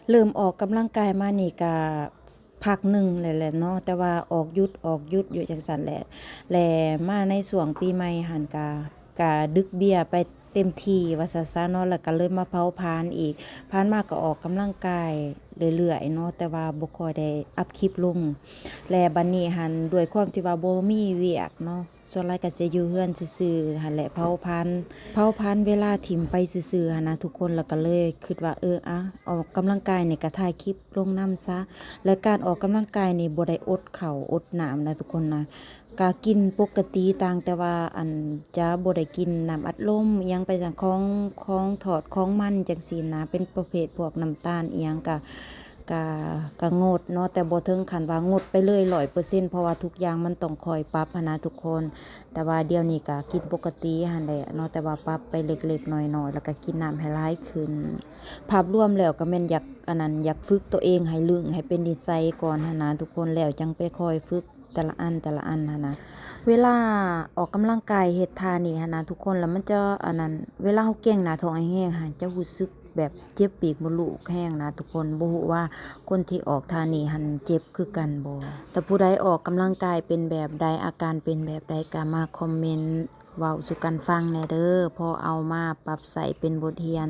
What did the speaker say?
ເລີ່ມອອກກຳລັງກາຍມານີ້ກະພັກໜຶ່ງແລ້ວແຫຼະເນາະ ແຕ່ວ່າອອກຢຸດ ອອກຢຸດຢູ່ຈັ່ງຊັ້ນແຫຼະ ແລະມາໃນຊ່ວງປີໃໝ່ຫັ້ນກະ ກະດຶກເບ້ຍໄປເຕັມທີ່ວ່າຊັ້ນຊະເນາະ ແລ້ວກະເລີຍມາເຜົາຜານອີກ ຜ່ານມາກະອອກກຳລັງກາຍເລື້ອຍໆເນາະ ແຕ່ວ່າບໍ່ຄ່ອຍໄດ້ອັບຄລິບລົງ ແລະບັດນີ້ຫັ້ນ ດ້ວຍຄວາມທີ່ວ່າບໍ່ມີວຽກເນາະ ສ່ວນຫຼາຍກໍຈະຢູ່ເຮືອນຊື່ໆຫັ້ນແຫຼະ ເຜົາຜານ ເຜົາຜານເວລາຖິ້ມໄປຊື່ໆຫັ້ນນະທຸກຄົນ ແລ້ວກໍເລີຍຄິດວ່າ ເອີ ອະ ອອກກຳລັງກາຍນີ້ກໍຖ່າຍຄລິບລົງນຳຊະ ແລະການອອກກຳລັງກາຍນີ້ບໍ່ໄດ້ອົດເຂົ້າອົດນ້ຳນະທຸກຄົນນະ ກໍກິນປົກກະຕິ ຕ່າງແຕ່ວ່າ ອັນ ຈະບໍ່ໄດ້ກິນນ້ຳອັດລົມ ອີ່ຫຍັງໄປຈັ່ງ ຂອງ ຂອງທອດ ຂອງມັນຈັ່ງຊີ້ນະ ເປັນປະເພດພວກນ້ຳຕານອີ່ຫຍັງກະ ກະ ກະງົດເນາະ ແຕ່ບໍ່ເຖິງຂັ້ນວ່າງົດໄປເລີຍຮ້ອຍເປີເຊັນ ເພາະວ່າທຸກຢ່າງມັນຕ້ອງຄອຍປັບຫັ້ນນະທຸກຄົນ ແຕ່ວ່າດຽວນີ້ກະກິນປົກກະຕິຫັ້ນແຫຼະເນາະ ແຕ່ວ່າປັບໄປເລັກໆນ້ອຍໆ ແລ້ວກະກິນນ້ຳໃຫ້ຫຼາຍຂຶ້ນ ພາບລວມແລ້ວກະແມ່ນຢາກ ອັນນັ້ນ ຢາກຝຶກຕົວເອງໃຫ້ລຶ້ງ ໃຫ້ເປັນນິໄສກ່ອນຫັ້ນນະທຸກຄົນ ແລ້ວຈັ່ງໄປຄ່ອຍຝຶກແຕ່ລະອັນ ແຕ່ລະອັນຫັ້ນນະ ເວລາອອກກຳລັງກາຍເຮັດທ່ານີ້ຫັ້ນນະທຸກຄົນ ແລ້ວມັນຈະ ອັນນັ້ນ ເວລາເຮົາເກັງໜ້າທ້ອງແຮງໆຫັ້ນ ຈະຮູ້ສຶກ ແບບເຈັບປີກມົດລູກແຮງນະທຸກຄົນ ບໍ່ຮູ້ວ່າຄົນທີ່ອອກທ່ານີ້ຫັ້ນເຈັບຄືກັນບໍ່? ຖ້າຜູ້ໃດອອກກຳລັງກາຍເປັນແບບໃດ ອາການເປັນແບບໃດ ກໍມາຄອມເມັນເວົ້າສູ່ກັນຟັງແດ່ເດີ ພໍເອົາມາປັບໃຊ້ເປັນບົດຮຽນ.